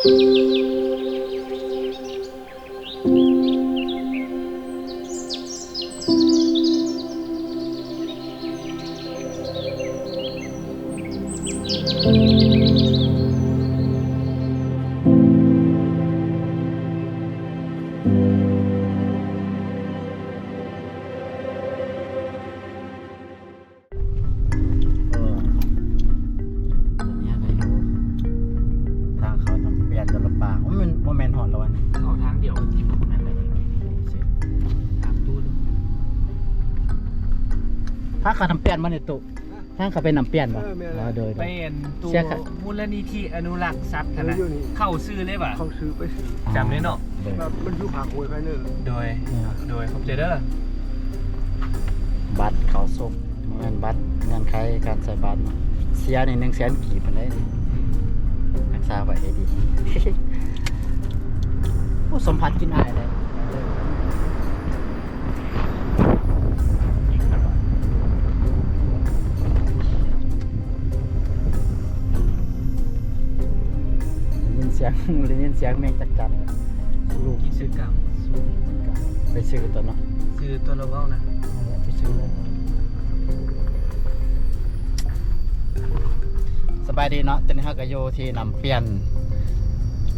ເອີ ຕົວນີ້ໄດ້ຢູ່ ທາງເຂົ້ານ້ຳປຽນ ຈະລະປາງ ໂອ້ ມັນບໍ່ແມ່ນຮອດແລ້ວ ອັນນີ້ເຂົ້າທາງດຽວ ແມ່ນແຫຼະ ທາງຕູ້ ທາງເຂົ້ານ້ຳປຽນມານີ້ຕຸ ທາງເຂົ້າໄປນ້ຳປຽນບໍ່? ເອີ ແມ່ນ ອໍ ໂດຍ ໄປອັນ ເສຍຄ່າ ມູນນິທິອະນຸລັກສັດຫັ້ນນະ ເຂົ້າຊື່ເລີຍຫວາ? ເຂົ້າຊື່ໄປຊື່ ຈຳໄດ້ເນາະ ແບບມັນຢູ່ພາກຫ້ວຍໄພເນີ ໂດຍ ໂດຍ ຂອບໃຈເດີ. ບັດເຂົ້າຊົມ ບໍ່ແມ່ນບັດເງື່ອນໄຂການໃຊ້ບັດເນາະ ເສຍນີ້ໜຶ່ງແສນກີບພຸ້ນເດ້ ອືມ ຮັກສາໄວ້ໃຫ້ດີ. ໂອ້ ສົມພັດກິນອ້າຍເລີຍ. ໄດ້ຍິນສຽງ ໄດ້ຍິນສຽງແມງຈັກຈັ່ນ ລູກກິດສະກຳ ໄປຊື້ຕົວເນາະ ຊື້ຕົວລະເວົ້ານະ ໄປຊື້ເລີຍ. ສະບາຍດີເນາະ ຕອນນີ້ເຮົາກໍຢູ່ທີ່ນ້ຳປຽນ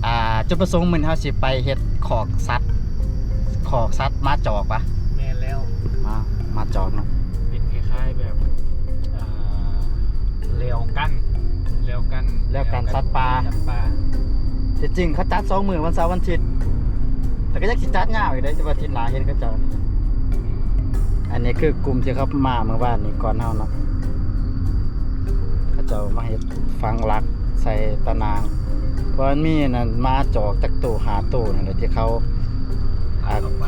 ອ່າ ຈຸດປະສົງມື້ນີ້ເຮົາຊິໄປເຮັດຄອກສັດ ຄອກສັດໝາຈອກຫວາ? ແມ່ນແລ້ວ ໝາ ໝາຈອກເນາະ ເປັນຄ້າຍໆແບບ ອ່າ ແລວກັ້ນ ແລວກັ້ນ ແລວກັ້ນສັດປ່າ ສັດປ່າ. ທີ່ຈິງເຂົາຈັດສອງມື້ ວັນເສົາວັນອາທິດ ແຕ່ກໍຍັງຊິຈັດຍາວອີກເດ້ ແຕ່ວ່າອາທິດໜ້າເຫັນເຂົາເຈົ້າ. ອັນນີ້ຄືກຸ່ມທີ່ເຂົາມາມື້ວານນີ້ກ່ອນເຮົາເນາະ ເຂົາເຈົ້າມາເຮັດຝັງຫຼັກໃສ່ຕາໜ່າງ ເພາະມັນມີນັ້ນໝາຈອກຈັກໂຕ ຫ້າໂຕນັ້ນແຫຼະ ທີ່ເຂົາ ອາ ກັກມ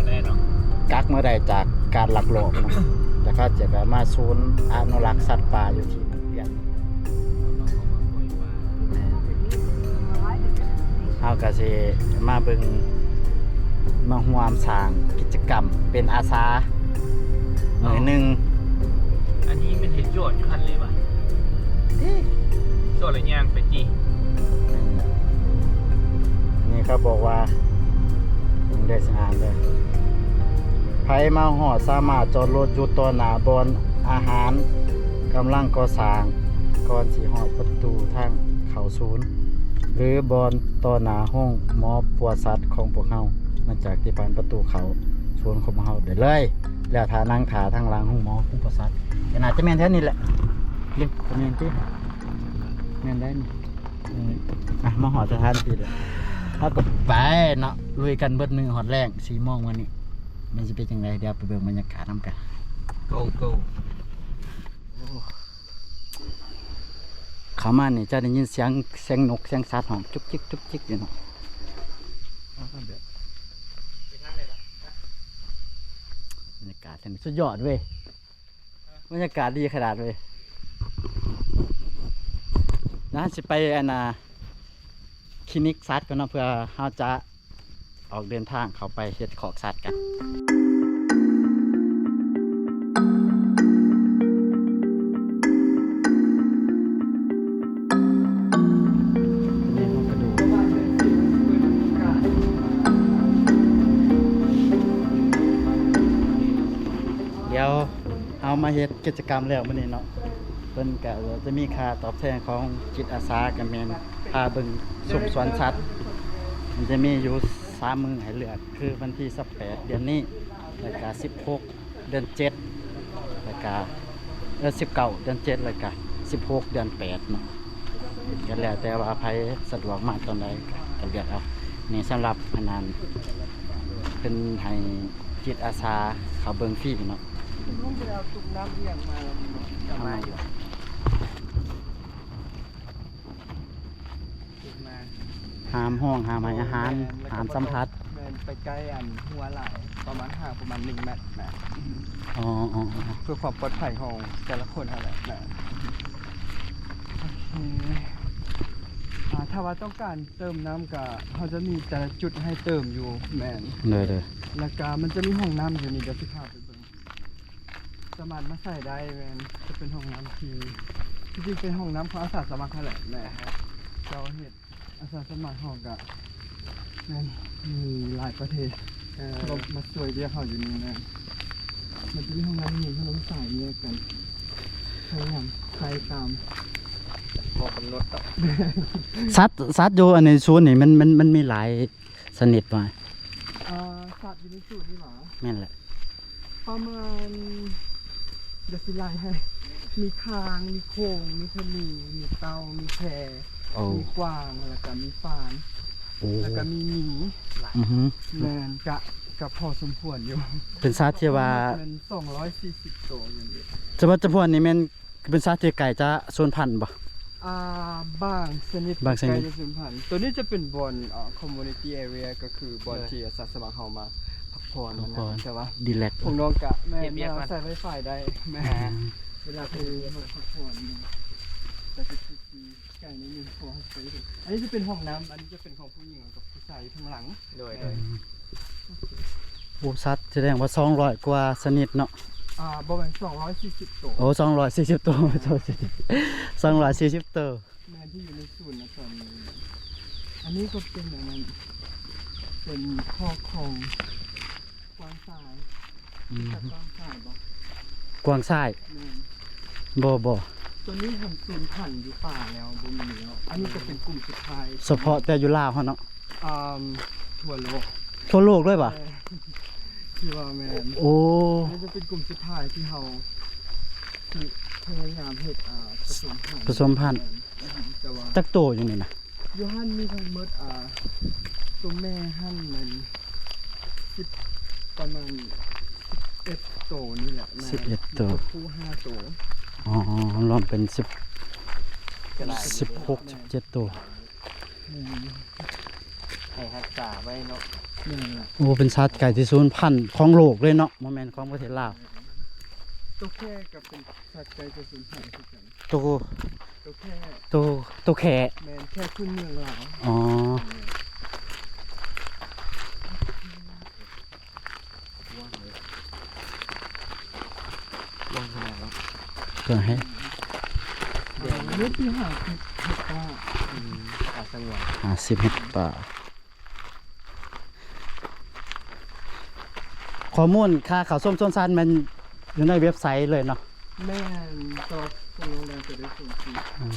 າໄດ້ຈາກການລັກລອບເນາະ ແລ້ວເຂົາຈະມາສູນອະນຸລັກສັດປ່າຢູ່ທີ່ ເຮົາກະຊິມາເບິ່ງ ມາຮ່ວມສ້າງກິດຈະກຳເປັນອາສາ ມື້ໜຶ່ງ. ອັນນີ້ແມ່ນເຮັດຈອດຢູ່ຫັ້ນເລີຍຫວາ? ເອີ ຈອດແລ້ວຍ່າງໄປຕິ? ນີ້ເຂົາບອກວ່າ ເບິ່ງເດີ ສະຫານເດີ ໃຜມາຮອດສາມາດຈອດລົດຢູ່ຕໍ່ໜ້າບ່ອນອາຫານກຳລັງກໍ່ສ້າງ ກ່ອນຊິຮອດປະຕູທາງເຂົ້າສູນ ຫຼື ບ່ອນຕໍ່ໜ້າໂຮງໝໍປົວສັດຂອງພວກເຮົາ ຫຼັງຈາກທີ່ຜ່ານປະຕູເຂົ້າສູນຂອງພວກເຮົາໄດ້ເລີຍ ແລ້ວຖ້ານັ່ງຖ້າທາງຫຼັງໂຮງໝໍ ໂຮງປົວສັດ ກໍໜ້າຈະແມ່ນແຖວນີ້ແຫຼະ. ເດ້ ແມ່ນຕິ? ແມ່ນໄດ໋ນີ້. ເອີ ອ່ະ ມາຮອດສະຖານທີ່ແລ້ວ ເຮົາກໍໄປເນາະ ລຸຍກັນເບິດມື້ຮອດແລງ ສີ່ໂມງມື້ນີ້ ມັນຊິເປັນຈັ່ງໃດ ດຽວໄປເບິ່ງບັນຍາກາດນຳກັນ. Go go. ເຂົ້າມານີ້ຈະໄດ້ຍິນສຽງ ສຽງນົກ ສຽງສັດຮ້ອງຈຸກຈິກ ຈຸກຈິກຢູ່ເນາະ. ບັນຍາກາດທີ່ນີ້ສຸດຍອດເວີຍ. ບັນຍາກາດດີຂະໜາດເວີຍ. ນະ ຊິໄປອັນນ່າ ຄລີນິກສັດກ່ອນເນາະ ເພື່ອເຮົາຈະອອກເດີນທາງເຂົ້າໄປເຮັດຄອກສັດກັນ. ດຽວ ເຮົາມາເຮັດກິດຈະກຳແລ້ວມື້ນີ້ເນາະ ເພິ່ນກະຈະມີຄ່າຕອບແທນຂອງຈິດອາສາ ກະແມ່ນພາເບິ່ງຊົມສວນສັດ. ມັນຈະມີຢູ່ສາມມື້ໃຫ້ເລືອກ ຄືວັນທີຊາວແປດເດືອນນີ້ ແລ້ວກະສິບຫົກເດືອນເຈັດ ແລ້ວກະ ເອີ ສິບເກົ້າເດືອນເຈັດ ແລ້ວກະສິບຫົກເດືອນແປດເນາະ. ກໍແລ້ວແຕ່ວ່າໃຜສະດວກມາຕອນໃດກໍເລືອກເອົາ. ນີ້ສຳລັບອັນນັ້ນ ເພິ່ນໃຫ້ຈິດອາສາເຂົ້າເບິ່ງຟຣີເນາະ. ລຸງໄປເອົາຕຸກນ້ຳອີ່ຫຍັງມາແລ້ວນີ້ເນາະ? ເອົາມາຢູ່. ຫ້າມຮ້ອງ ຫ້າມໃຫ້ອາຫານ ແມ່ນ ແລ້ວກໍ ຫ້າມສຳຜັດ. ແມ່ນ ໄປໃກ້ອັນຫົວຫຼາຍ ປະມານຫ່າງປະມານໜຶ່ງແມັດນະ. ອໍ ເພື່ອຄວາມປອດໄພຂອງແຕ່ລະຄົນຫັ້ນແຫຼະນະ. ໂອເຄ ອ່າ ຖ້າວ່າຕ້ອງການເຕີມນ້ຳກະ ເຮົາຈະມີແຕ່ລະຈຸດໃຫ້ເຕີມຢູ່. ແມ່ນ ໂດຍໆ. ແລ້ວກະມັນຈະມີຫ້ອງນ້ຳຢູ່ນີ້ ດຽວຊິພາໄປເບິ່ງ ສາມາດມາໃຊ້ໄດ້. ແມ່ນ ຈະເປັນຫ້ອງນ້ຳທີ່ ທີ່ຈິງເປັນຫ້ອງນ້ຳຂອງອາສາສະໝັກຫັ້ນແຫຼະ. ແມ່ນ ເຈົ້າເຮັດ ອາສາສະໝັກເຮົາກະແມ່ນມີຫຼາຍປະເທດ ເອີ ທີ່ວ່າມາຊ່ວຍວຽກເຮົາຢູ່ນີ້ແມ່ນ ມັນຈະມີຫ້ອງນ້ຳຍິງ ຫ້ອງນ້ຳຊາຍແຍກກັນ ພະຍາຍາມໄປຕາມຂໍ້ກຳນົດເນາະ. ສັດ ສັດຢູ່ອັນໃນສູນນີ້ ມັນ ມັນ ມັນມີຫຼາຍຊະນິດບໍ່? ອ່າ ສັດຢູ່ໃນສູນນີ້ຫວາ? ແມ່ນແຫຼະ. ປະມານ ດຽວຊິໄລ່ໃຫ້ ມີຂ່າງ ມີໂຂງ ມີທະນີ ມີເຕົ່າ ມີແພ ໂອ້ ມີກວາງ ແລ້ວກະມີຟານ ໂອ້ ແລ້ວກະມີໝີ ອືຮຶ ແມ່ນ ກະ ກະພໍສົມຄວນຢູ່ ເປັນສັດທີ່ວ່າ ປະມານສອງຮ້ອຍສີ່ສິບໂຕຢູ່ນີ້ ແຕ່ວ່າຈຳພວນນີ້ແມ່ນ ເປັນສັດທີ່ໃກ້ຈະສູນພັນບໍ່? ອ່າ ບາງຊະນິດ ບາງຊະນິດ ໃກ້ຈະສູນພັນ. ໂຕນີ້ຈະເປັນບ່ອນ ອ່າ community area ກໍຄືບ່ອນ ໂດຍ ທີ່ອາສາສະໝັກເຮົາມາພັກຜ່ອນ ພັກຜ່ອນ ແຕ່ວ່າ relax ພວກນ້ອງກະແມ່ນ ເຮັດວຽກ ມາໃຊ້ Wi-Fi ໄດ້ ແມ່ນ ອືມ ເວລາທີ່ມາພັກຜ່ອນ ແຕ່ກໍຄື ໄກໜ້ອຍໜຶ່ງ ຂໍໃຫ້ໄປເຖິງ ອັນນີ້ຈະເປັນຫ້ອງນ້ຳ ອັນນີ້ຈະເປັນຂອງຜູ້ຍິງກັບຜູ້ຊາຍຢູ່ທາງຫຼັງ ໂດຍ ໂດຍ ອືມ ໂອ້ ສັດ ສະແດງວ່າສອງຮ້ອຍກວ່າຊະນິດເນາະ ອ່າ ບໍ່ແມ່ນ ສອງຮ້ອຍສີ່ສິບໂຕ ໂອ້ ສອງຮ້ອຍສີ່ສິບໂຕ ສອງຮ້ອຍສີ່ສິບໂຕ ແມ່ນ ທີ່ຢູ່ໃນສູນນະຕອນນີ້ ອັນນີ້ກໍເປັນອັນນັ້ນ ເປັນຄອກຂອງ ກວາງຊາຍ ອືມ ຮູ້ຈັກກວາງຊາຍບໍ່? ກວາງຊາຍ ແມ່ນ ບໍ່ ບໍ່ ຕົວນີ້ຫັ້ນສູນພັນຢູ່ປ່າແລ້ວ ບໍ່ມີແລ້ວ ອັນນີ້ກໍເປັນກຸ່ມສຸດທ້າຍ ສະເພາະແຕ່ຢູ່ລາວເຮົາເນາະ ອ່າ ທົ່ວໂລກ ທົ່ວໂລກເລີຍຫວາ? ແມ່ນ ຄືວ່າແມ່ນ ໂອ້ ອັນນີ້ຈະເປັນກຸ່ມສຸດທ້າຍທີ່ເຮົາ ທີ່ພະຍາຍາມເຮັດ ອ່າ ປະສົມພັນ ປະສົມພັນ ແມ່ນ ແຕ່ວ່າ ຈັກໂຕຢູ່ນີ້ນະ? ຢູ່ຫັ້ນມີທັງໝົດ ອ່າ ຕົວແມ່ຫັ້ນແມ່ນ ສິບ ປະມານ ສິບເອັດໂຕນີ້ແຫຼະ ສິບເອັດໂຕ ມີຕົວຜູ້ຫ້າໂຕ ອໍ ລວມເປັນ ສິບ ສິບຫົກ ສິບເຈັດໂຕ ແມ່ນ ໃຫ້ຮັກສາໄວ້ເນາະ ແມ່ນລະ ໂອ້ ເປັນສັດໃກ້ຈະສູນພັນຂອງໂລກເລີຍເນາະ ບໍ່ແມ່ນຂອງປະເທດລາວ ຕົວແຄກໍເປັນສັດໃກ້ຈະສູນພັນຄືກັນ ໂຕ ໂຕແຄ ໂຕ ໂຕແຄ ແມ່ນ ແຄພື້ນເມືອງລາວ ອໍ ແມ່ນ ກວ້າງຂະໜາດເນາະ ກວ້າງແຮງ ເນື້ອທີ່ຫ້າສິບເຮັກຕາ ອືມ ປ່າສະຫງວນ ຫ້າສິບເຮັກຕາ ຂໍ້ມູນຄ່າເຂົ້າຊົມສວນສັດແມ່ນຢູ່ໃນເວັບໄຊເລີຍເນາະ? ແມ່ນ ແຕ່ວ່າພວກນ້ອງແດງຈະໄດ້ຊົມຟຣີ ອືມ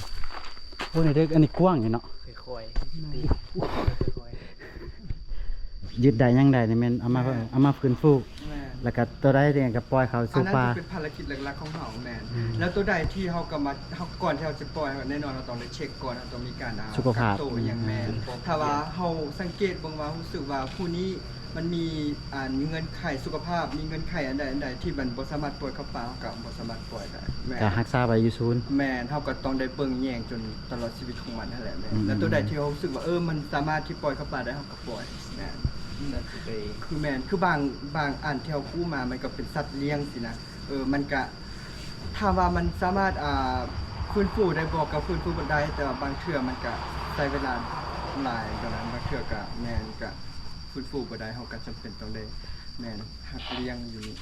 ໂອ້ ນີ້ເດ້ ອັນນີ້ກວ້າງຢູ່ເນາະ ຄ່ອຍໆ ແມ່ນ ຄ່ອຍໆ ຍຶດໄດ້ຫຍັງໄດ້ນີ້ແມ່ນເອົາມາ ແມ່ນ ເອົາມາຟື້ນຟູ ແມ່ນ ແລ້ວກໍຕົວໃດນີ້ກໍປ່ອຍເຂົ້າສູ່ປ່າ ອັນນັ້ນຈະເປັນພາລະກິດຫຼັກໆຂອງເຮົາ ແມ່ນ ອືມ ແລ້ວຕົວໃດທີ່ເຮົາກໍມາ ເຮົາ ກ່ອນທີ່ເຮົາຈະປ່ອຍ ແນ່ນອນເຮົາຕ້ອງໄດ້ເຊັກກ່ອນ ເຮົາຕ້ອງມີການ ອ່າ ສຸຂະພາບ ກັກໂຕອີ່ຫຍັງ ແມ່ນ ອືມ ຖ້າວ່າເຮົາສັງເກດເບິ່ງວ່າ ຮູ້ສຶກວ່າຜູ້ນີ້ມັນມີ ອ່າ ເງື່ອນໄຂສຸຂະພາບ ມີເງື່ອນໄຂອັນໃດອັນໃດທີ່ມັນບໍ່ສາມາດປ່ອຍເຂົ້າປ່າ ເຮົາກໍບໍ່ສາມາດປ່ອຍໄດ້ ແມ່ນ ກໍຮັກສາໄວ້ຢູ່ສູນ ແມ່ນ ເຮົາກໍຕ້ອງໄດ້ເບິ່ງແຍງຈົນຕະຫຼອດຊີວິດຂອງມັນຫັ້ນແຫຼະ ແມ່ນ ອືມ ແລ້ວຕົວໃດທີ່ເຮົາຮູ້ສຶກວ່າ ເອີ ມັນສາມາດທີ່ປ່ອຍເຂົ້າປ່າໄດ້ ເຮົາກໍປ່ອຍ ແມ່ນ ອືມ ຄືແມ່ນ ຄືບາງ ບາງອັນທີ່ເຮົາກູ້ມາ ມັນກໍເປັນສັດລ້ຽງຊີ້ນະ ເອີ ມັນກະ ຖາມວ່າມັນສາມາດ ອ່າ ຟື້ນຟູໄດ້ບໍ່? ກໍຟື້ນຟູໄດ້ ແຕ່ວ່າບາງເທື່ອມັນກະໃຊ້ເວລາຫຼາຍ ຕອນນັ້ນບາງເທື່ອກະແມ່ນກະຟື້ນຟູບໍ່ໄດ້ ເຮົາກະຈຳເປັນຕ້ອງໄດ້ ແມ່ນ ຮັບລ້ຽງຢູ່ນີ້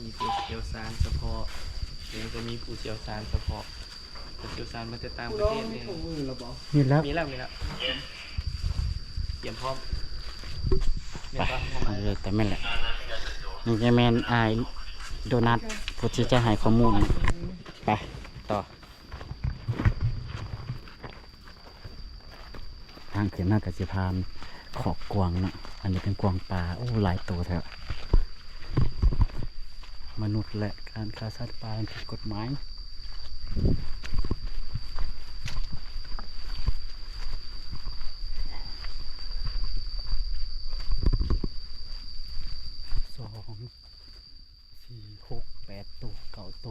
ມີຜູ້ຊ່ຽວຊານສະເພາະ ແມ່ນ ກໍມີຜູ້ຊ່ຽວຊານສະເພາະ ຜູ້ຊ່ຽວຊານມາແຕ່ຕ່າງປະເທດນີ້ ມີແລ້ວ ມີແລ້ວ ມີແລ້ວ ຕຽມພ້ອມ ແມ່ນບໍ່? ເອີ ແຕ່ແມ່ນແຫຼະ ນີ້ຈະແມ່ນອ້າຍໂດນັດ ຜູ້ທີ່ຈະໃຫ້ຂໍ້ມູນ ໄປຕໍ່ ທາງຂຶ້ນມາກໍຊິຜ່ານຄອກກວາງເນາະ ອັນນີ້ເປັນກວາງປ່າ ໂອ້ ຫຼາຍໂຕແທ້ ມະນຸດ ແລະ ການຄ້າສັດປ່າ ມັນຜິດກົດໝາຍ ສອງ ສີ່ ຫົກ ແປດໂຕ ເກົ້າໂຕ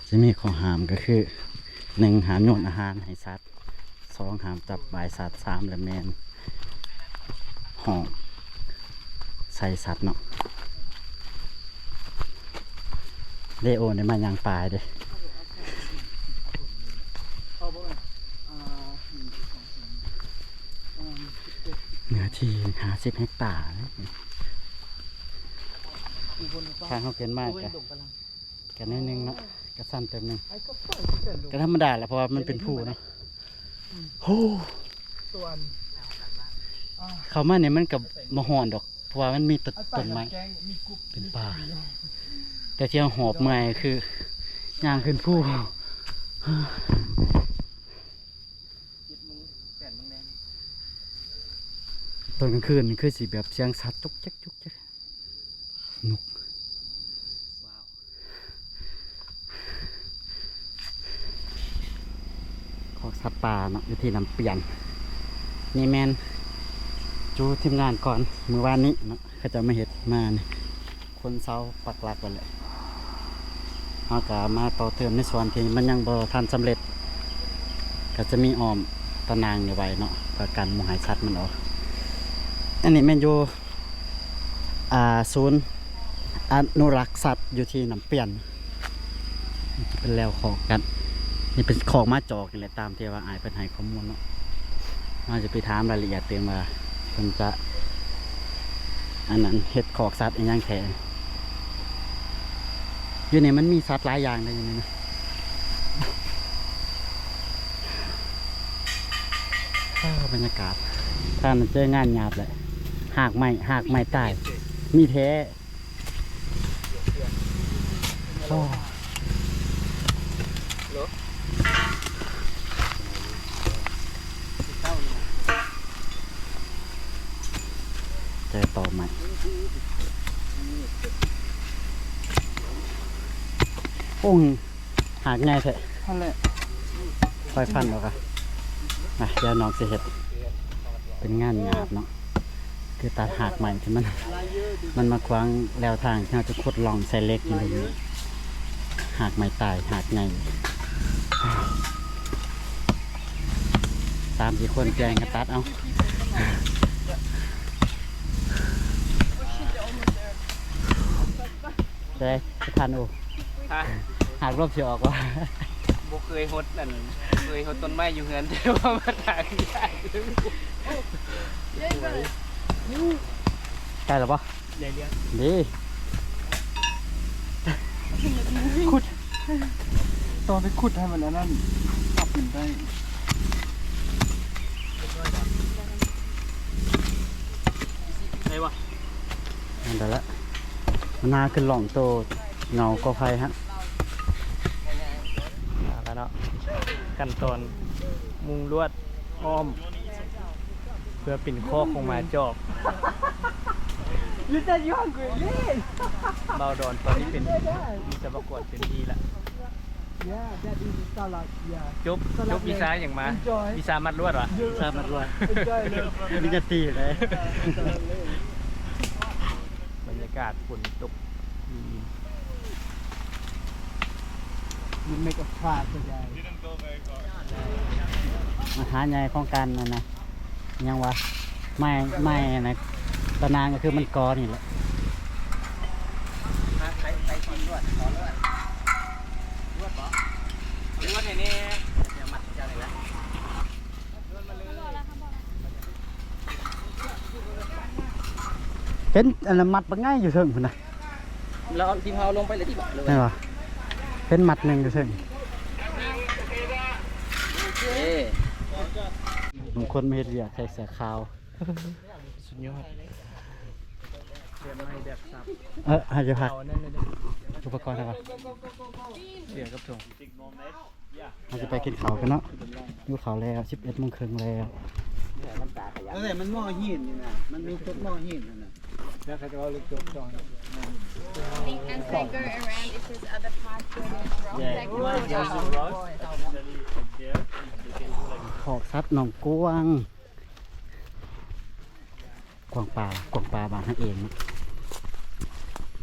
ຈະມີຂໍ້ຫ້າມກໍຄື ໜຶ່ງ ຫ້າມໂຍນອາຫານໃຫ້ສັດ ສອງ ຫ້າມຈັບບາຍສັດ ສາມ ລະແມ່ນຫ້ອງໃສ່ສັດເນາະ ເລໂອໄດ້ມາຍ່າງປ່າເດ້ ເນື້ອທີ່ຫ້າສິບເຮັກຕາ ທາງເຮົາຂຶ້ນມາກະ ກະໜ້ອຍໜຶ່ງເນາະ ກະສັ່ນເຕີບໜຶ່ງ ກະທຳມະດາແຫຼະ ເພາະວ່າມັນເປັນພູເນາະ. ໂອ້ ເຂົ້າມານີ້ມັນກະບໍ່ຮ້ອນດອກ ເພາະວ່າມັນມີແຕ່ຕົ້ນໄມ້ເປັນປ່າ ແຕ່ທີ່ເຮົາຫອບເມື່ອຍຄືຍ່າງຂຶ້ນພູ. ຕອນກາງຄືນນີ້ຄືຊິແບບສຽງສັດຈຸກຈັກຈຸກຈັກ ນົກ ຄອກສັດປ່າເນາະ ຢູ່ທີ່ນ້ຳປຽນ. ນີ້ແມ່ນຈຸທີມງານກ່ອນ ມື້ວານນີ້ເນາະ ເຂົາເຈົ້າມາເຮັດມານີ້ ຄົນເຊົາປັກຫຼັກໄວ້ແຫຼະ. ເຮົາກະມາຕໍ່ເຕີມໃນສ່ວນທີ່ມັນຍັງບໍ່ທັນສຳເລັດ ກະຈະມີອ້ອມຕາໜ່າງນີ້ໄວ້ເນາະ ເພື່ອກັນບໍ່ໃຫ້ສັດມັນອອກ. ອັນນີ້ແມ່ນຢູ່ ອ່າ ສູນອະນຸລັກສັດຢູ່ທີ່ນ້ຳປຽນ. ເປັນແລວຄອກກັນ ນີ້ເປັນຄອກໝາຈອກນີ້ແຫຼະ ຕາມທີ່ວ່າອ້າຍເພິ່ນໃຫ້ຂໍ້ມູນເນາະ. ເຮົາຈະໄປຖາມລາຍລະອຽດຕື່ມວ່າເພິ່ນຈະ ອັນນັ້ນ ເຮັດຄອກສັດອີ່ຫຍັງແທ້. ຢູ່ນີ້ມັນມີສັດຫຼາຍຢ່າງເດ້ ຢູ່ນີ້ນະ. ເອີ ບັນຍາກາດ ທ່ານເຈີງານຫຍາບແຫຼະ ຮາກໄມ້ ຮາກໄມ້ຕາຍ ມີແທ້. ໂອ້ ແກ່ຕໍ່ໃໝ່. ໂອ້ ຫາກໃຫຍ່ແທ້ ຫັ້ນແຫຼະ ໄປຟັນເອົາກະ. ອ່ະ ດຽວນ້ອງຊິເຮັດ ເປັນງານຫຍາບເນາະ ຄືຕັດຮາກໄມ້ທີ່ມັນ ມັນມາຂວາງແລວທາງທີ່ເຮົາຈະຂຸດຮ່ອງໃສ່ເຫຼັກຢູ່. ຮາກໄມ້ຕາຍ ຮາກໃຫຍ່ ສາມສີ່ຄົນແຍ່ງກັນຕັດເອົາ. ແຕ່ທ່ານ ໂອ້ ຮະ ຫາກລົບຊິອອກວ່າ ບໍ່ເຄີຍຫົດອັນ ເຄີຍຫົດຕົ້ນໄມ້ຢູ່ເຮືອນ ແຕ່ວ່າມາຖາງ ໃກ້ແລ້ວບໍ່? ເດ້ ຂຸດ ຕ້ອງໄປຂຸດໃຫ້ມັນອັນນັ້ນ ປັບມັນໄດ້ ໄດ້ບໍ່? ນັ້ນໄດ້ລະ ມັນຫາຂຶ້ນລ່ອງໂຕເຫງົາກໍໄຜ່ຮະ. ເອົາລະເນາະ ຂັ້ນຕອນມຸງລວດອ້ອມ ເພື່ອເປັນຄອກຂອງໝາຈອກ. You said you hungry. Yay! ບ່າວດອນຕອນນີ້ເປັນວິສະວະກອນເຕັມທີ່ລະ. Yeah, that is salad. Yeah. ຈົບ Salad ຈົບວິຊາຫຍັງມາ? Enjoy. ວິຊາມັດລວດຫວາ? ວິຊາມັດລວດ. Enjoy ເລີຍ. ປະລິນຍາຕີເລີຍ. ບັນຍາກາດຝົນຕົກ. You make a fire today. ບັນຫາໃຫຍ່ຂອງການນັ້ນນະ ຫຍັງວະ ໄມ້ ໄມ້ນະ ຕາໜ່າງກໍຄືມັນກໍນີ້ແຫຼະ. ມາໃສ່ ໃສ່ກ້ອນລວດ ກໍລວດ ລວດບໍ່? ເອົາລວດໃຫ້ແດ່ ດຽວມັດເຈົ້ານີ້ແຫຼະ ລວດມາເລີຍ. ເຫັນອັນນັ້ນມັດບັກໃຫຍ່ຢູ່ເທິງພຸ້ນນະ. ແລ້ວທີ່ເຮົາລົງໄປເລີຍຕິ ແມ່ນບໍ່? ເຫັນມັດໜຶ່ງຢູ່ເທິງ. ເອີ ບາງຄົນມາເຮັດວຽກໃສ່ເສື້ອຂາວ. ສຸດຍອດ ແບບໃໝ່ແບບສັບ. ເອີ ໃຫ້ຢູ່ພັກ ເອົາອັນນັ້ນເລີຍເດີ ອຸປະກອນໃຫ້ວ່າ ເສື້ອກັບຖົງ. ເຮົາຈະໄປກິນເຂົ້າກັນເນາະ ຫິວເຂົ້າແລ້ວ ສິບເອັດໂມງເຄິ່ງແລ້ວ. ເອີ ມັນໝໍ້ຫີນນີ້ນະ ມັນມີຈຸດໝໍ້ຫີນຫັ້ນນະ. ແລ້ວເຂົາຈະເວົ້າເລື່ອງຈົບຕໍ່. ຄອກສັດໜອງກວາງ ກວາງປ່າ ກວາງປ່າບ້ານເຮົາເອງ.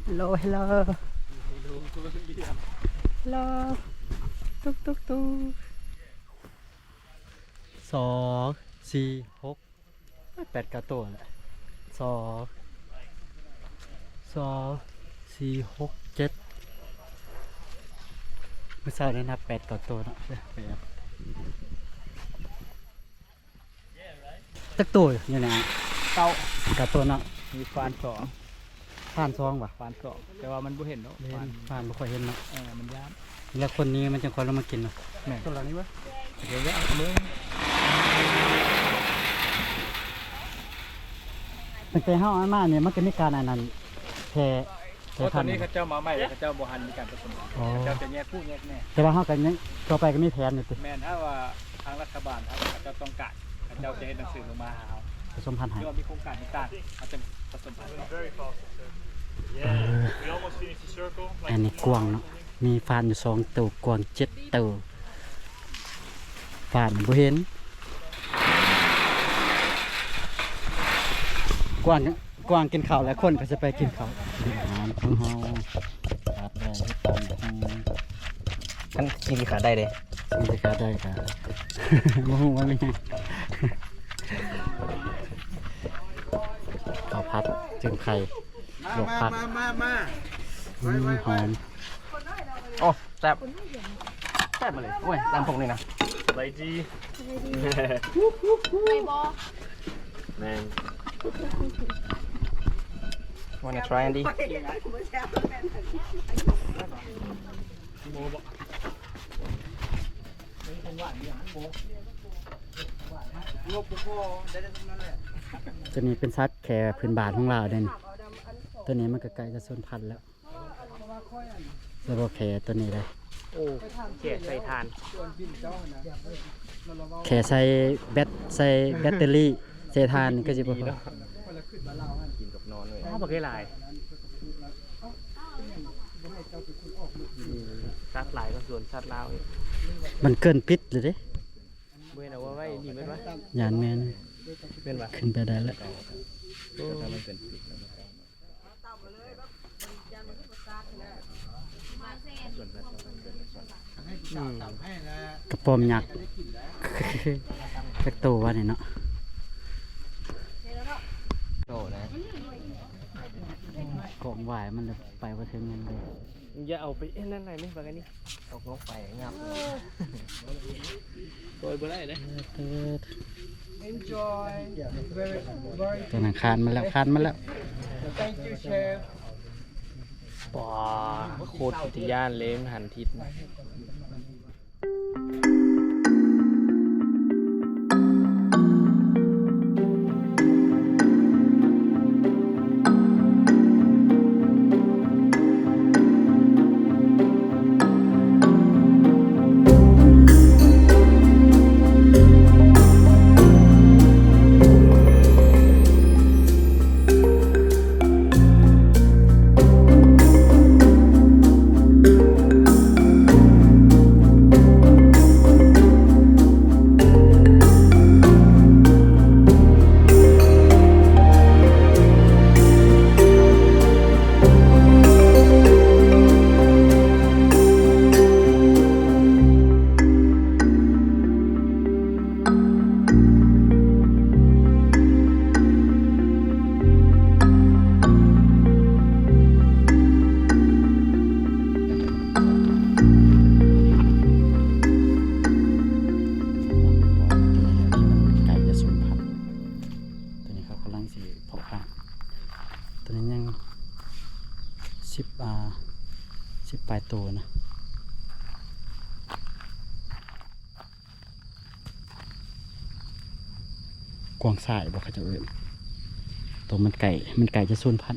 Hello hello hello ຕຸກຕຸກຕຸກ ສອງ ສີ່ ຫົກ ແປດ ເກົ້າໂຕແຫຼະ. ສອງ ສອງ ສີ່ ຫົກ ເຈັດ ມື້ເຊົ້າໄດ້ນັບແປດ ເກົ້າໂຕເນາະ. ຈັກໂຕຢູ່ນີ້? ເກົ້າ ເກົ້າໂຕເນາະ. ມີຟານສອງ ຜ່ານສອງຫວາ? ຜ່ານສອງ ແຕ່ວ່າມັນບໍ່ເຫັນດອກ ເຫັນ ຜ່ານ ຜ່ານບໍ່ຄ່ອຍເຫັນເນາະ ເອີ ມັນຢ້ານ ແລ້ວຄົນນີ້ມັນຈັ່ງຄ່ອຍລົງມາກິນເນາະ ແມ່ນ ຄົນເຫຼົ່ານີ້ຫວາ? ເດີນເດີນ ຕັ້ງແຕ່ເຮົາເອົາມານີ້ ມັນກໍມີການອັນນັ້ນ ແຜ່ ເພາະຕອນນີ້ເຂົາເຈົ້າມາໃໝ່ ເຂົາເຈົ້າບໍ່ທັນມີການປະສົມພັນ ເຂົາເຈົ້າຈະແຍກຜູ້ແຍກແມ່ ແຕ່ວ່າເຮົາກໍຍັງ ຕໍ່ໄປກໍມີແຜນຢູ່ຕິ ແມ່ນ ຖ້າວ່າທາງລັດຖະບານ ຖ້າວ່າເຂົາເຈົ້າຕ້ອງການ ເຂົາເຈົ້າຈະເຮັດໜັງສືລົງມາຫາເຮົາ ປະສົມພັນໃຫ້ ຫຼືວ່າມີໂຄງການຕ່າງໆ ເຮົາຈະປະສົມພັນ ເອີ ອັນນີ້ກວາງເນາະ ມີຟານຢູ່ສອງໂຕ ກວາງເຈັດໂຕ ຟານບໍ່ເຫັນ ກວາງ ກວາງກິນເຂົ້າແລ້ວ ຄົນກໍຈະໄປກິນເຂົ້າ ອາຫານຂອງເຮົາ ຂາດບໍ່ໄດ້ຄືຕຳບັກຫຸ່ງ ຄັນກິນຂາດໄດ້ເດ້ ກິນຂາດໄດ້ກໍບໍ່ຮູ້ວ່າແມ່ນຫຍັງ ເຂົ້າຜັດຈືມໄຂ່ ລວກຜັກ ມາ ມາ ມາ ອືມ ຫອມ ໂອ້ ແຊບ ແຊບມາເລີຍ ໂອ້ຍ ຕຳພວກນີ້ນະ ສະບາຍດີ ສະບາຍດີ ໄດ້ບໍ່? ແມ່ນ Wanna try, Andy? ຕົວນີ້ເປັນສັດແຂ້ພື້ນບ້ານຂອງລາວເດ້ນີ້ ຕົວນີ້ມັນກໍໃກ້ຈະສູນພັນແລ້ວ ແຕ່ບໍ່ແຂ້ຕົວນີ້ເດ້ ໂອ້ ແຂ້ໃສ່ຖ່ານ ແຂ້ໃສ່ແບັດ ໃສ່ແບັດເຕີຣີ ໃສ່ຖ່ານນີ້ກໍຊິບໍ່ພໍ ກິນກັບນອນເລີຍ ອ້າວ ບັກເອີຍຫຼາຍ ອືມ ສັດຫຼາຍກວ່າສວນສັດລາວອີກ ມັນເກີນປິດເລີຍເດ້ ບໍ່ເຫັນເອົາໄວ້ນີ້ແມ່ນຫວາ? ຢ້ານແມ່ນ ແມ່ນຫວາ? ຂຶ້ນໄປໄດ້ແລ້ວ ໂອ້ ກະປ້ອມຍັກ ຈັກໂຕວະນີ້ເນາະ ໂຕນະ ກອງຫວາຍມັນໄປບໍ່ເຖິງແມ່ນເດ້ ຢ່າເອົາໄປອັນນັ້ນຫຼາຍແມ່ ບັກອັນນີ້ ຕົກລົງໄປງັບ ໂດຍບໍ່ໄດ້ເດ້ Enjoy. Very, very. ຕົວນັ້ນຄານມາແລ້ວ ຄານມາແລ້ວ Thank you, chef. ປາ ໂຄດເປັນຕາຢ້ານເລີຍ ມັນຫັນທິດ. ໃກ້ຈະສູນພັນ ຕົວນີ້ເຂົາກຳລັງຊິເພາະພັນ ຕົວນີ້ຍັງສິບ ອ່າ ສິບປາຍໂຕນະ ກວາງຊາຍບໍ່ເຂົາເຈົ້າເອີ້ນ ໂຕມັນໃກ້ ມັນໃກ້ຈະສູນພັນ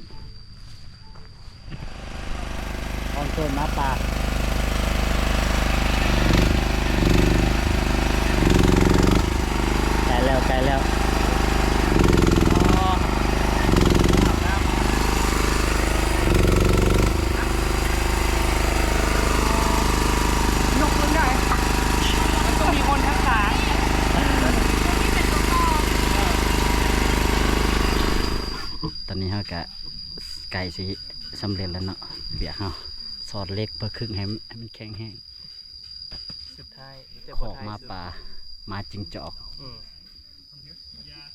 ອອນໂຊນໝາປ່າ ໃກ້ແລ້ວ ໃກ້ແລ້ວ ຍົກຂຶ້ນໄດ້ ມັນຕ້ອງມີຄົນທັກສາ ຕອນນີ້ເຮົາກະໃກ້ຊິ ສຳເລັດແລ້ວເນາະ ວຽກເຮົາ ສອດເຫຼັກເພື່ອຄຶງໃຫ້ ໃຫ້ມັນແຂງແຮງ ສຸດທ້າຍ ຄອກໝາປ່າ ໝາຈິງຈອກ ອືມ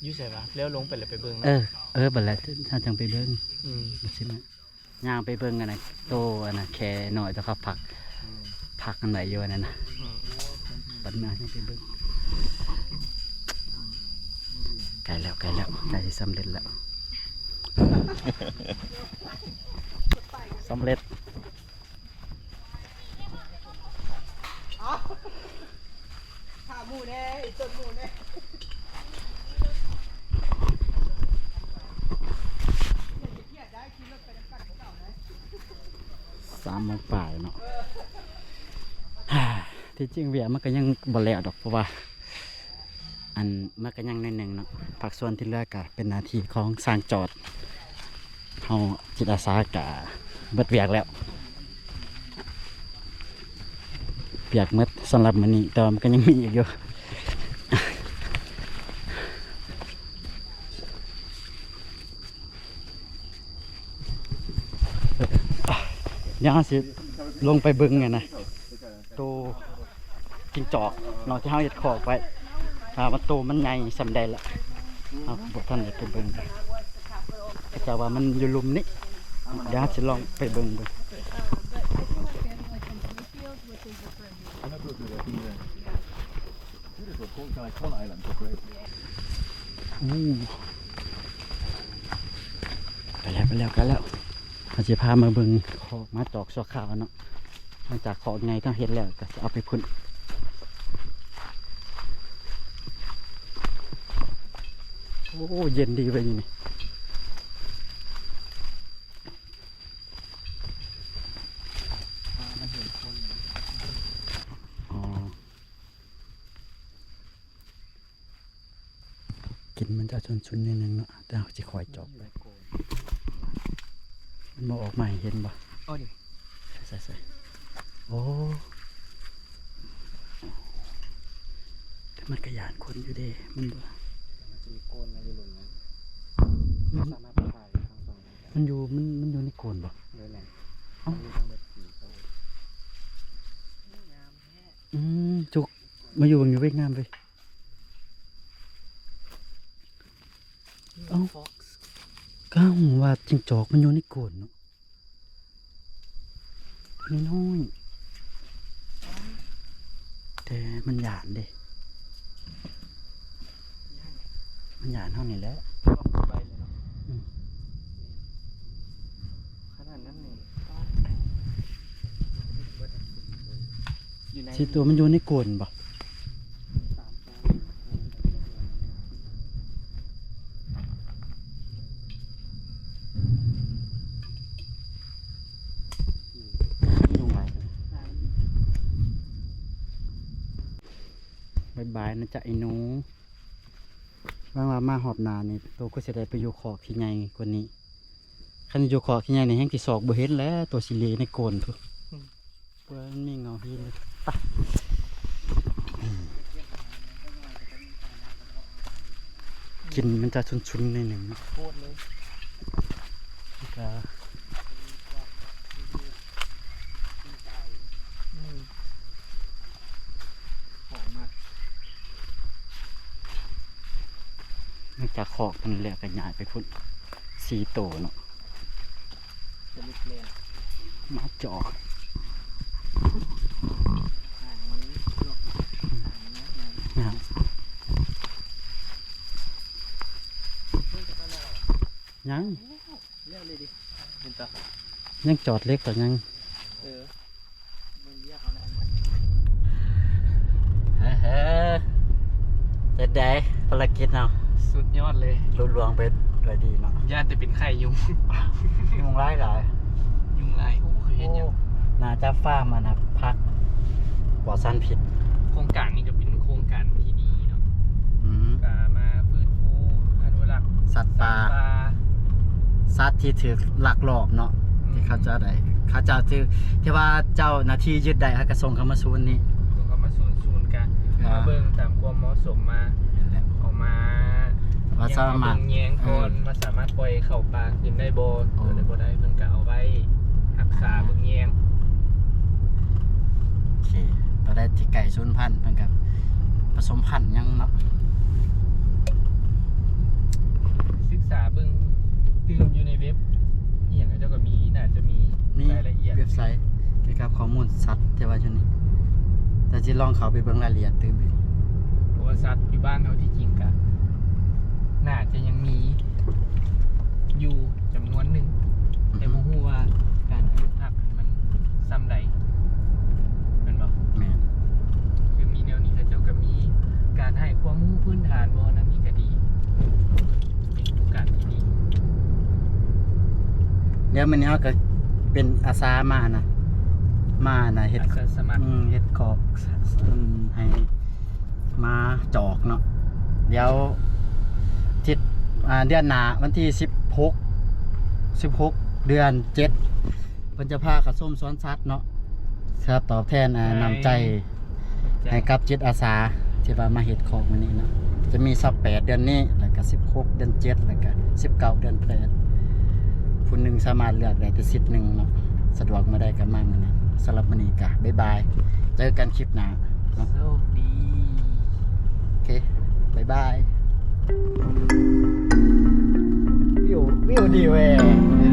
ຢູ່ໃສວະ? ແລ້ວລົງໄປແລ້ວໄປເບິ່ງເນາະ ເອີ ເອີ ບັດແລ້ວເຮົາຈັ່ງໄປເບິ່ງ ອືມ ບັດຊິມາ ຍ່າງໄປເບິ່ງອັນນັ້ນ ໂຕອັນນັ້ນ ແຂ້ນ້ອຍ ໂຕເຂົາພັກ ອືມ ພັກກັນໄວ້ຢູ່ອັນນັ້ນນະ ອືມ ບັດມາຈັ່ງໄປເບິ່ງ ໃກ້ແລ້ວ ໃກ້ແລ້ວ ໃກ້ຊິສຳເລັດແລ້ວ. ສຳເລັດ. ຖ້າໝູ່ແດ່ ອີກຕົ້ນໝູ່ແດ່. ສາມໂມງປາຍເນາະ. ທີ່ຈິງວຽກມັນກໍຍັງບໍ່ແລ້ວດອກ ເພາະວ່າ ອັນ ມັນກໍຍັງໜ້ອຍໜຶ່ງເນາະ. ພາກສ່ວນທີ່ເຫຼືອກໍເປັນໜ້າທີ່ຂອງຊ່າງຈອດ. ເຮົາຈິດອາສາກະເບິດວຽກແລ້ວ ວຽກໝົດສຳລັບມື້ນີ້ ແຕ່ວ່າມັນກໍຍັງມີອີກຢູ່. ດຽວເຮົາຊິລົງໄປເບິ່ງຫັ້ນນະ ໂຕຈິງຈອກເນາະ ທີ່ເຮົາເຮັດຄອກໄວ້ ວ່າມັນໂຕມັນໃຫຍ່ສ່ຳໃດລະ. ເຮົາບໍ່ທັນໄດ້ໄປເບິ່ງ ເຂົາເຈົ້າວ່າມັນຢູ່ລຸ່ມນີ້. ດຽວເຮົາຊິລອງໄປເບິ່ງເບິ່ງ. ໂອ້ ໄປແລ້ວ ໄປແລ້ວ ໄປແລ້ວ. ເຮົາຊິພາມາເບິ່ງຄອກໝາຈອກຊົ່ວຄາວເນາະ. ຫຼັງຈາກຄອກໃຫຍ່ເຮົາເຮັດແລ້ວ ກໍຊິເອົາໄປພຸ້ນ. ໂອ້ ເຢັນດີເວີຍຢູ່ນີ້. ອໍ ກິ່ນມັນຈະຊຸນໆ ໜ້ອຍໜຶ່ງເນາະ ແຕ່ເຮົາຊິຄ່ອຍຈອກໄປ. ມັນບໍ່ອອກມາໃຫ້ເຫັນບໍ່? ໂອ້ ນີ້ ໃສ່ໆ ໂອ້ ແຕ່ມັນກະຢ້ານຄົນຢູ່ເດ້ ມັນບໍ່ ມັນຈະມີໂກນມາຢູ່ລຸ່ມນັ້ນ ມັນສາມາດໄປຖ່າຍທາງຝັ່ງນັ້ນໄດ້. ມັນຢູ່ ມັນ ມັນຢູ່ໃນໂກນບໍ່? ໂດຍແມ່ນ. ເອົ້າ ມັນມີທັງເບິດສີ່ໂຕ. ອືມ ຈຸກ ມາຢູ່ເບິ່ງຢູ່ເວີຍ ງາມເວີຍ. ເອົ້າ ຟອກ ກໍຮູ້ວ່າຈິງຈອກມັນຢູ່ໃນໂກນເນາະ ນ້ອຍໆ ແຕ່ມັນຢ້ານເດ້ ມັນຢ້ານເຮົານີ້ແຫຼະ. ອືມ ຂະໜາດນັ້ນນີ້ ຊິຕົວມັນຢູ່ໃນໂກນບໍ່? ຍຸງຫຼາຍ. ບາຍບາຍນະຈ໊ະໄອ້ໜູ. ຫວັງວ່າມາຮອບໜ້ານີ້ ໂຕກໍຊິໄດ້ໄປຢູ່ຄອກທີ່ໃຫຍ່ກວ່ານີ້. ຄັນຢູ່ຄອກທີ່ໃຫຍ່ນີ້ແຮ່ງຊິຊອກບໍ່ເຫັນແຫຼະ ໂຕຊິເລໃນໂກນພຸ້ນ. ອືມ ເພາະວ່າມັນມີເງົາຫີນ. ໄປ ກິ່ນມັນຈະຊຸນໆ ໜ້ອຍໜຶ່ງ ໂຄດເລີຍ. ແລ້ວກໍ ອືມ ຫອມມາກ. ຫຼັງຈາກຄອກເພິ່ນແລ້ວກໍຍ້າຍໄປພຸ້ນ ສີ່ໂຕເນາະ ໝາຈອກ. ຫາງມັນເນາະ ຫາງມັນງາມ. ຍັງ ແລ້ວເລີຍດິ ເຫັນຕາ ຍັງຈອດເຫຼັກກໍຍັງ. ເອີ ເບິ່ງວຽກເຮົາແຫຼະ. ເຮີ ເຮັດໃດ ພາລະກິດເຮົາ ສຸດຍອດເລີຍ ລຸລ່ວງໄປດ້ວຍດີເນາະ. ຢ້ານແຕ່ເປັນໄຂ້ຍຸງ ຍຸງຫຼາຍໆ ຍຸງຫຼາຍ. ໂອ້ ເຂົາເຮັດຫຍັງ? ໂອ້ ໜ້າຈະຟາມອັນນະ ຜັກ ປອດສານພິດ. ໂຄງການນີ້ກໍເປັນໂຄງການທີ່ດີເນາະ. ອືມ ກໍມາຟື້ນຟູອະນຸລັກສັດປ່າ ສັດທີ່ຖືກລັກລອບເນາະ. ອືມ ທີ່ເຂົາເຈົ້າໄດ້ ເຂົາເຈົ້າຖືກ ທີ່ວ່າເຈົ້າໜ້າທີ່ຍຶດໄດ້ ເຂົາກໍສົ່ງເຂົ້າມາສູນນີ້ ສົ່ງເຂົ້າມາສູນ ສູນກະ ອ່າ ມາເບິ່ງຕາມຄວາມເໝາະສົມ ມາ ນັ້ນແຫຼະ ເອົາມາ ວ່າສາມາດ ເບິ່ງແຍງກ່ອນ ເອີ ວ່າສາມາດປ່ອຍເຂົ້າປ່າຄືນໄດ້ບໍ່. ໂອ້ ເອີ ໄດ້ບໍ່ໄດ້ ເພິ່ນກະເອົາໄວ້ຮັກສາເບິ່ງແຍງ. ໂອເຄ ຕົວໃດທີ່ໃກ້ສູນພັນ ເພິ່ນກໍປະສົມພັນຫຍັງເນາະ. ສຶກສາເບິ່ງຕື່ມຢູ່ໃນເວັບອີ່ຫຍັງ ເຂົາເຈົ້າກໍມີ ໜ້າຈະມີ ມີລາຍລະອຽດ ເວັບໄຊກ່ຽວກັບຂໍ້ມູນສັດທີ່ວ່າຢູ່ນີ້ ແຕ່ຊິລອງເຂົ້າໄປເບິ່ງລາຍລະອຽດຕື່ມອີກ ເພາະວ່າສັດຢູ່ບ້ານເຮົາທີ່ຈິງກະໜ້າຈະຍັງມີ ຢູ່ຈຳນວນໜຶ່ງ ແຕ່ບໍ່ຮູ້ວ່າການອະນຸຮັກມັນຊ່ຳໃດ ແມ່ນບໍ່? ແມ່ນ ຄືມີແນວນີ້ ເຂົາເຈົ້າກໍມີການໃຫ້ຄວາມຮູ້ພື້ນຖານບໍ່ ນັ້ນນີ້ກໍດີ ເປັນໂອກາດທີ່ດີ. ດຽວມື້ນີ້ເຮົາກໍເປັນອາສາມານະ ມານະ ເຮັດ ອາສາສະໝັກ ອືມ ເຮັດຄອກ ອືມ ໃຫ້ ມາຈອກເນາະ. ດຽວທິດ ອ່າ ເດືອນໜ້າ ວັນທີສິບຫົກ ສິບຫົກ ເດືອນເຈັດ ເພິ່ນຈະພາເຂົ້າຊົມສວນສັດເນາະ ເພື່ອຕອບແທນ ອ່າ ໃຫ້ ນ້ຳໃຈ ໃຫ້ກັບຈິດອາສາທີ່ວ່າມາເຮັດຄອກມື້ນີ້ເນາະ. ຈະມີຊາວແປດເດືອນນີ້ ແລ້ວກໍສິບຫົກເດືອນເຈັດ ແລ້ວກໍສິບເກົ້າເດືອນແປດ ຜູ້ໜຶ່ງສາມາດເລືອກໄດ້ແຕ່ສິດໜຶ່ງເນາະ. ສະດວກມື້ໃດກໍມາມື້ນັ້ນ. ສຳລັບມື້ນີ້ກໍບາຍບາຍ ເຈີກັນຄລິບໜ້າເນາະ. ໂຊກດີ. ໂອເຄ ບາຍບາຍ. ວິວ ວິວດີເວີຍ.